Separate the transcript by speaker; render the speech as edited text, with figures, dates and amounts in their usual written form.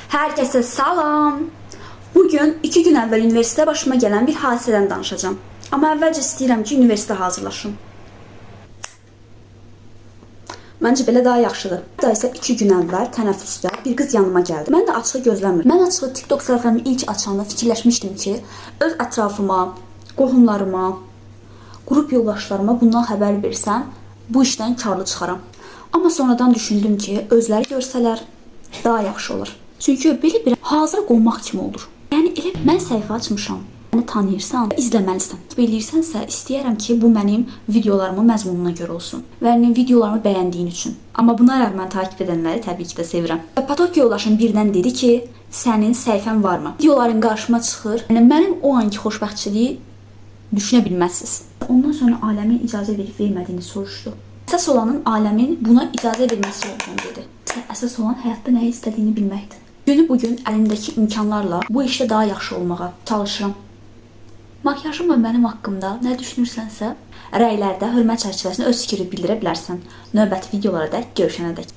Speaker 1: Herkese salam. Bugün 2 gün əvvəl universitetə başıma gələn bir hadisədən danışacağam. Amma əvvəlcə istəyirəm ki, universitetə hazırlaşım. Məncə belə daha yaxşıdır. Da isə 2 gün əvvəl tənəffüsdə bir qız yanıma gəldi. Mən də açığı gözləmirdim. Mən açığı TikTok səhifəmi ilk açanda fikirləşmişdim ki, öz ətrafıma, qohumlarıma, qrup yoldaşlarıma bundan xəbər versəm, bu işdən karlı çıxaram. Amma sonradan düşündüm ki, özləri görsələr daha yaxşı olar. Çünki belə bir hazır qonmaq kimi olur. Yəni elə mən səhifə açmışam. Məni tanıyırsan, izləməlisən. Bilirsənsə, istəyərəm ki, bu mənim videolarımın məzmununa görə olsun və mənim videolarımı bəyəndiyin üçün. Amma buna rəğmən takip edənləri təbii ki də sevirəm. Və Patok yoldaşım birdən dedi ki, sənin səhifən varmı? Videoların qarşıma çıxır. Yəni mənim o anki xoşbəxtçiliyi düşünə bilməzsiniz. Ondan sonra aləmin icazə verib vermədiyini soruşdu. Əsas olanın aləmin buna icazə verməsi olduğunu dedi. Əsas olan həyatda nəyi istədiyini bilməkdir. Günü bu gün əlimdəki imkanlarla bu işdə daha yaxşı olmağa çalışıram. Makiyajım və mənim haqqımda nə düşünürsənsə, rəylərdə hörmət çərçivəsində öz fikrini bildirə bilərsən. Növbəti videolara dək görüşənə dək.